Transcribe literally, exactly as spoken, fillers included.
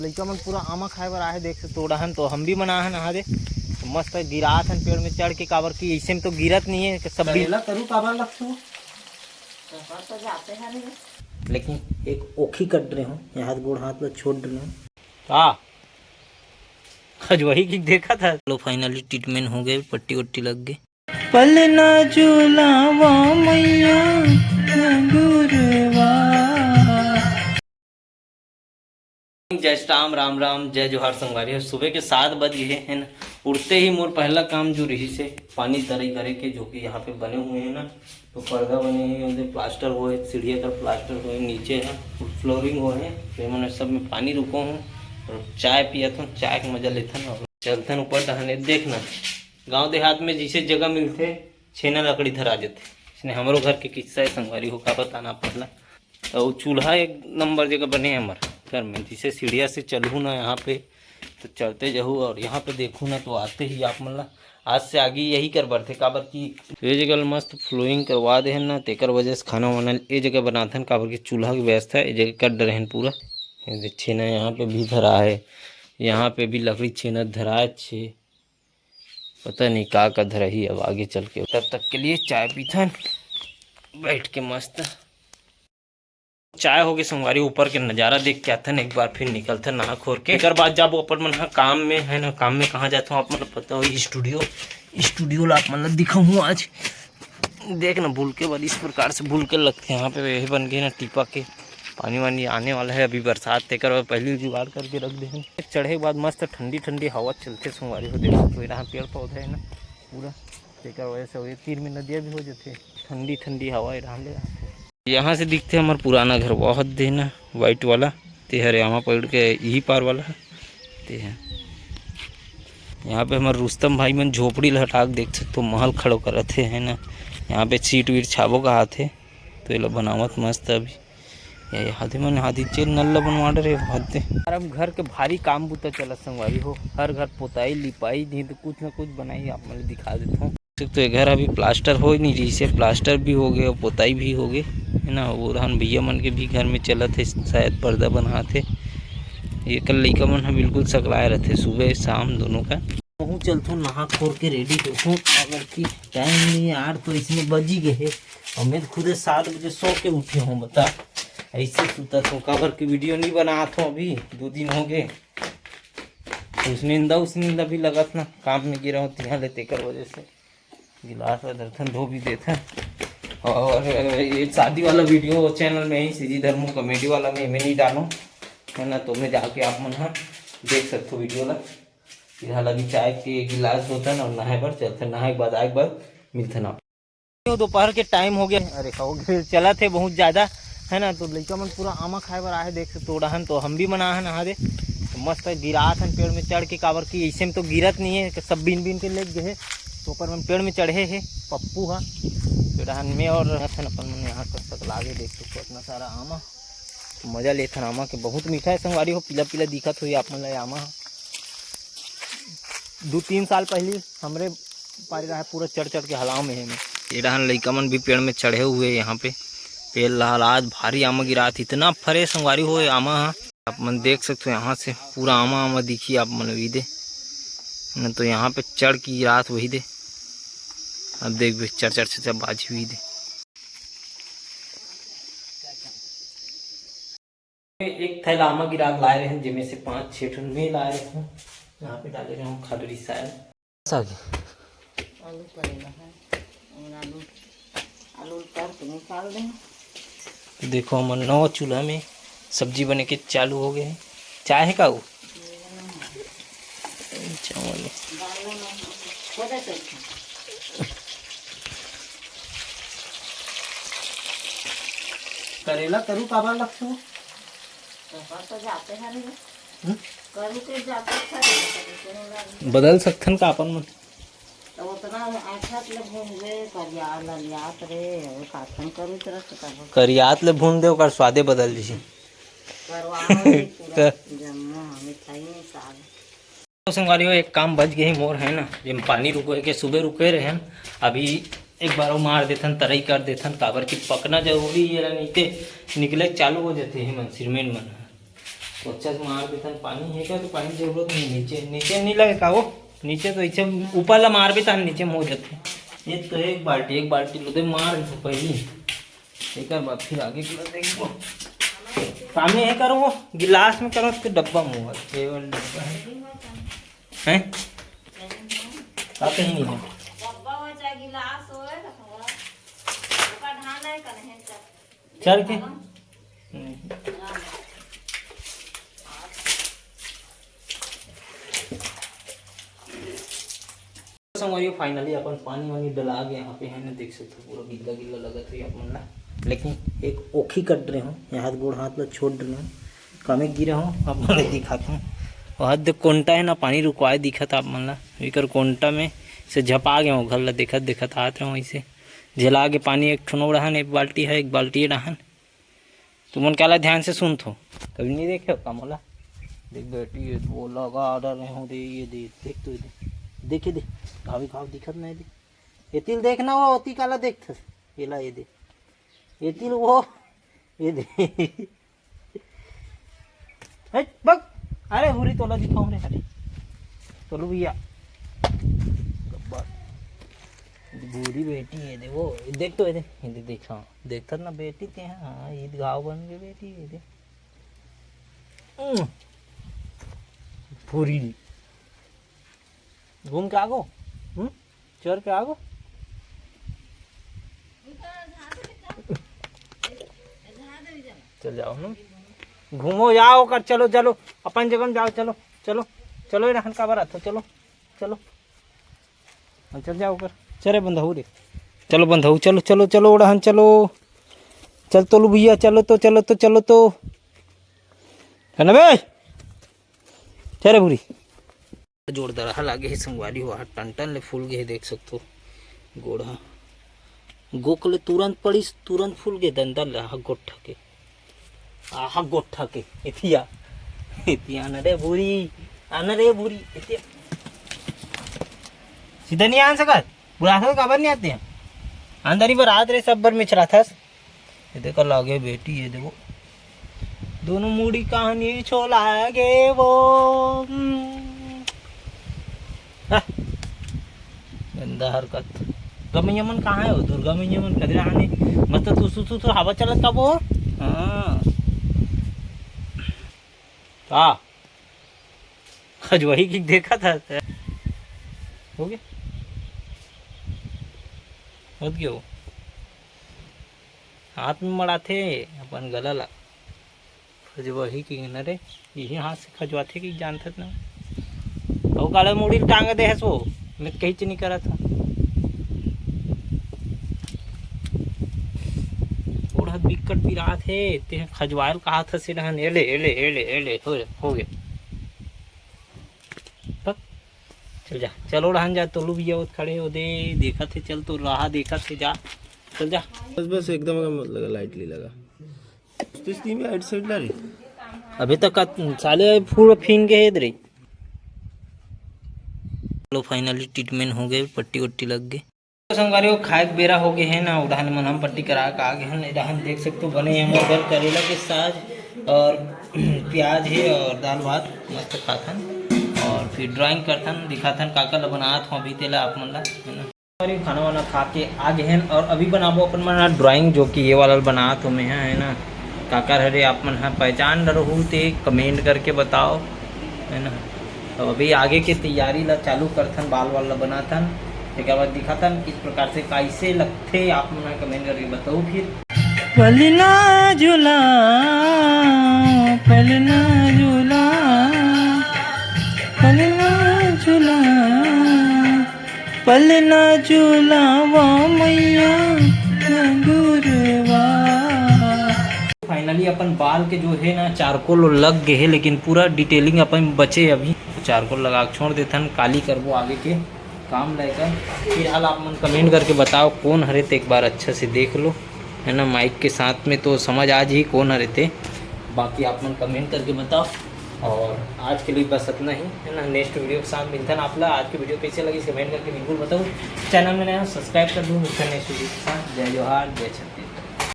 लइका मन पूरा आमा खाए बर आहे, देख सकथो, तो हम भी मन आहन, आहा दे, तो मस्त गिरात हन पेड़ में चढ़ के, काबर कि अइसे में तो गिरत नहीं है, सब भी करेला तरू काबर लगथो? लेकिन एक ओखी कट रहे हो, ये हाथ गोड़ हाथ ला छोड़ रहे हो। का? आज वही की देखा था। चलो, finally treatment हो गए, पट्टी वट्टी लग गए। पलना झुलावा मैया गुरुवा। जय श्री राम, राम राम, जय जोहार संगवारी हो। सुबह के सात बज गए हैं ना, उठते ही मोर पहला काम जो रही से पानी तरई करे के, जो कि यहाँ पे बने हुए हैं ना, तो पर्दा बने हैं, उधर प्लास्टर हुए है, सीढ़िया कर प्लास्टर हुए, नीचे है फ्लोरिंग हुए है, तो ये सब में पानी रुको हूँ और चाय पिया था, चाय का मजा लेता ना। चलथन ऊपर डहान, देखना गांव देहात में जिसे जगह मिलथे, छेना लकड़ी धरा जथे। इसने हमरो घर के किस्सा है संगवारी हो, का बताना आप पहला। तो चूल्हा एक नंबर जगह बने है हमारे घर में, जिसे सीढ़िया से चलहू ना यहाँ पे, तो चलते जहू और यहाँ पे देखू ना, तो आते ही आप मन ला आज से आगे यही कर बरथे, काबर कि ये जगह मस्त फ्लोरिंग करवा दे है ना, तेकर वजह से खाना वाना ये जगह बनाथन, काबर कि चूल्हा की व्यवस्था ये जगह कर डरे हैं पूरा। ये दे छेना यहाँ पे भी धरा है, यहाँ पे भी लकड़ी छेना धरा है छे। पता नहीं का का धरही अब आगे चल के। तब तक के लिए चाय पीथन बैठ के मस्त। चाय हो गई संगवारी, ऊपर के नज़ारा देख के आथन, एक बार फिर निकलथन नहा खोर के। एकर बाद जाबो अपन मन ह काम में, है ना। काम में कहाँ जाथों आप मन ल पता हो, स्टूडियो। स्टूडियो ला आप मन ल दिखाऊँ आज। देख ना, भूल के बाद इस प्रकार से भूल के लगथे। यहाँ पे यही बन गए ना टीपा के, पानी वानी आने वाला है अभी बरसात, तेकर बर पहले जुगाड़ करके रख दे हैं। चढ़े के बाद मस्त ठंडी ठंडी हवा चलथे संगवारी हो। देखो तो यहाँ पेड़ पौधा है ना पूरा, तेकर वजह से ये तीर में नदिया भी हो जाथे, ठंडी ठंडी हवा यहाँ ले आथे। यहाँ से दिखथे हमर पुराना घर, बहुत दिन व्हाइट वाला, ते हरे आमा पेड़ के यही पार वाला है, ते है। यहाँ पे हमर रुस्तम भाई मन झोपड़ी ल हटा के देख सकथो, महल खड़ो करत हे, है ना। यहाँ पे सीट वीट छाबो कहात हे, तो एला बनावत मस्त अभी। ये हाथी मन हाथी चेल नल ल बनवा डरे हाथे। यार, हम घर के भारी काम बुता चलत संगवारी हो, हर घर पोताई लिपाई, नहीं तो कुछ ना कुछ बनाई, आप मन ल दिखा देथों। तो ये घर अभी प्लास्टर हो ही नहीं रही से, प्लास्टर भी हो गए और पोताई भी हो गए, है ना। वो रहन भैया मन के भी घर में चलत है, शायद पर्दा बनात है। ये कल लइका मन ह बिल्कुल सकलाए रहथे सुबह शाम दोनों का। महूँ चलथों नहा खोर के रेडी होथों, अगर कि टाइम नहीं यार तो इसमें बजी गए है। और मैं खुदे सात बजे सो के उठे हूँ, बता, ऐसे सुतत हूँ, काबर की वीडियो नहीं बनात हूँ, अभी दो दिन हो गए। उसनिंदा उसनिंदा भी लगत ना, काम में गिरा हूँ तिहाँ ले, तेकर वजह से। गिलास ला धरथन, धो भी देथन। और ये शादी वाला वीडियो चैनल में ही, सीजी धर्मू कॉमेडी वाला में, में नहीं डालो, है ना। तो मैं जाके आप मन ह देख सकथो वीडियो ला। फिलहाल अभी चाय के गिलास धोथन और नहाए बर चलथन, नहाए के बाद आए के बाद मिलथन आप। दोपहर के टाइम हो गया, अरे हो गए, चलत है बहुत ज़्यादा, है ना। तो लइका मन पूरा आमा खाए बर आए, देख सकथो, तो हम भी मन आहन, आहा दे, तो मस्त गिरात हन पेड़ में चढ़ के, काबर कि ऐसे में तो गिरत नहीं है, सब बीन बीन के लेग गए है। तो ऊपर मन पेड़ में चढ़े है पप्पू हा, तो डहन में और रहथन अपन मन यहाँ तक, तक लागे, देख सकथो, इतना सारा आमा। तो मजा लेथन आमा के, बहुत मीठा है संगवारी हो, पीला पीला दिखत हुई आप मन ला आमा। दो तीन साल पहली हमरे पारी रहा, पूरा चढ़ चढ़ के हलाव में है। ये डहन लइका मन भी पेड़ में चढ़े हुए हैं यहाँ पे। पेड़ लहरात भारी आमा गिरात, इतना फरे संगवारी हो आमा हा। आप मन देख सकते हो, यहाँ से पूरा आमा आमा दिखी आप मन भी दे, न तो यहाँ पे चढ़ के गिरात वही दे। अब देख भी चढ़ चढ़ चढ़ चढ़ बाजी हुई दे। एक थैला आमा गिरा के लाए रहे, जेमे से पाँच छः ठन में लाए रहे। यहाँ पे डाले रहे हूँ खादुरी शायद। साग। आलू पड़ेगा है, और आलू, आलू उतार के निकाल दें। देखो, हमर नवा चूल्हा में सब्जी बने के चालू हो गए हैं। चाय है का वो? चावल है। करेला तरू काबर लगथे? तो जाते हैं रे। हम्म? करू के जाते अच्छा नहीं लगता, तो नहीं लगता। बदल सकथन का अपन मन? तो उतना आछत ले भूंजे, करिया ललियात रे, वो काथन करू तरह से तब। करियात ले भून दे, ओकर स्वादे बदल जही। करवाओ रे पूरा त- जम्मा, मिठाई में साग। तो संगवारी हो, एक काम बच गए मोर, है ना, जेम पानी रुको है के सुबह रुके रहे हैं, अभी एक बार वो मार देथन, तरई कर देथन, काबर कि पकना जरूरी है, नहीं ते निकले चालू हो जाते हैं मन, सिरमेन मन। अच्छा से मार देथन। पानी हे का? तो पानी जरूरत नहीं, नीचे, नीचे नहीं लगे का वो? नीचे तो ऐसे ऊपर ला मारबे तहन नीचे में हो जाथे। ये तो एक बाल्टी, एक बाल्टी लो दे मार दे पहली, एकर बाद फिर आगे के ला देखबो। सामने हे करो, वो गिलास में करो, उसके डब्बा में हुआ, ये वाला डब्बा है। हैं? का कहीं नहीं है। डब्बा हो चाहे गिलास हो, ओकर ढाना है कन्हे चल। चल के। हम्म। संगवारी हो, finally अपन पानी वानी डला के यहाँ पे है ना, देख सकते हो पूरा गिल्ला गिल्ला लगत रही अपन ला, लेकिन एक ओखी कट रहे हो, यहाँ हाथ गोड़ हाथ ला छोड़ रहे हो, कामे गिरे हो, आप मन ला दिखात हूँ। वहाँ दे कोंटा है ना, पानी रुकवाए दिखत आप मन ला, एकर कोंटा में से झपा गए हो, घर ला देखत देखत आत रहे हो, ऐसे झेला के पानी एक ठो नोड़ा हन, एक बाल्टी है, एक बाल्टी डहान। तुमन काला ध्यान से सुनथो, कभी नहीं देखे हो का मोला? देख बेटी, ये वो लगा ऑर्डर में हूँ दे, ये दे, देख तो ये दे, देखे दे, घावी घाव दिखत नहीं दे। ये तिल देखना हो, ओती काला देखथस, ये ला ये दे, ये तिल वो, ये दे। हट, बक। अरे हुरी तोला दिखाऊं रे, अरे तोलू भैया, गब्बर। बूढ़ी बेटी है, देखो, देख तो, ये दे, ये दे, देख, हाँ, देखत ना बेटी ते, हाँ, ईद घाव बन गए बेटी, ये दे। उम, पूरी घूम के आगो, हम्म, चोर के आगो। चल जाओ ना, घूमो जाओ कर, चलो, चलो, अपन जगह में जाओ, चलो, चलो, चलो, ये रहन का बरात हो, चलो, चलो। हाँ, चल जाओ कर। चले बंधऊ रे। चलो बंधऊ, चलो, चलो, चलो, उड़हन चलो। चल तोलू भैया, चलो तो, चलो तो, चलो तो। है ना बे? चले बुरी। जोरदार हा लागे हे संगवारी हो, हा टन टन ले फूल गे हे, देख सकथो। गोड़ हा। गोक ले तुरंत पड़िस, तुरंत फूल गे दंदल ले, हा गोठा के। आहा गोठा के, एतिया। एतिया आना रे भूरी, आना रे भूरी, एतिया। सीधा नहीं आन सकत, बुढ़ा सकत काबर नहीं आते हैं? अंदर ही बर आत रे, सब बर मिचराथस। ये देखो लागे बेटी, ये देखो। दोनों मुड़ी कहानी छोला गे वो। हम्म। हाँ। गंदा हरकत। दुर्गा मैया मन कहाँ है वो? दुर्गा मैया मन कदरे आने। मस्त तू, तू, तू, तू हवा चलत का वो? हाँ। का? आज वही की देखा था। हो गया? हो गया वो। हाथ में मड़ाथे अपन गला ला। खजवाही के न रे, यही हाथ से खजवाथे कि जानथत ना। अउ काला मुड़ी ल टांग दे हस वो, मैं कहीं च नहीं करत हूँ। गोड़ हाथ बिकट पिरात हे, ते खजवायल कहात हस रहन, एले, एले, एले, एले, हो, हो गए। पक, चल जा, चलो रहन जा, तोलू भैया वो खड़े हो दे, देखत हे, चल तो रहा, देखत हे, जा, चल जा। बस, बस, एकदम, एकदम लगा, लाइटली लगा। तो इसलिए मैं हेडसेट ला रही। अभी तक का साले पूरा फीन के हेद रही। चलो, finally treatment हो गए, पट्टी वट्टी लग गई। तो संगवारी हो, खाए के बेरा हो गए है ना, उड़हन मन हम पट्टी करा के आ गए हैं। इड़हन देख सकते हो, बने हैं मोर घर करेला के साग और प्याज है और दाल भात मस्त खाथन और फिर ड्राइंग करथन, दिखाथन काका ला बनात हो अभी तेला आप मन ला, है ना। और ये खाना वाना खा के आ गए हैं और अभी बनाबो अपन मन ड्राइंग, जो कि ये वाला बनात हो मैं, है ना। काकर हरे आप मन ह पहचान डरहू ते कमेंट करके बताओ, है ना। तो अभी आगे के तैयारी ला चालू करथन, बाल वाल ला बनाथन, तेकर बाद दिखाथन किस प्रकार से कैसे लगथे, आप मन ह कमेंट करके बताओ फिर। पलना झूला, पलना झूला, पलना झूला, पलना झूलावा मैया घुंघुरवा। Finally अपन बाल के जो है ना चारकोल लग गए है, लेकिन पूरा detailing अपन बचे अभी। चारकोल लगा के छोड़ देथन, काली करबो आगे के काम लेकर। फिलहाल आप मन कमेंट करके बताओ कौन हरे, तो एक बार अच्छा से देख लो, है ना। माइक के साथ में तो समझ आ जाही कौन हरे ते, बाकी आप मन कमेंट करके बताओ। और आज के लिए बस इतना ही, है ना। नेक्स्ट वीडियो के साथ मिलते हैं आप ला। आज की वीडियो कैसे लगी, कमेंट करके बिल्कुल बताओ। चैनल में नया हो, सब्सक्राइब कर दो। मिलते हैं नेक्स्ट वीडियो के साथ। जय जोहार, जय छत्तीसगढ़।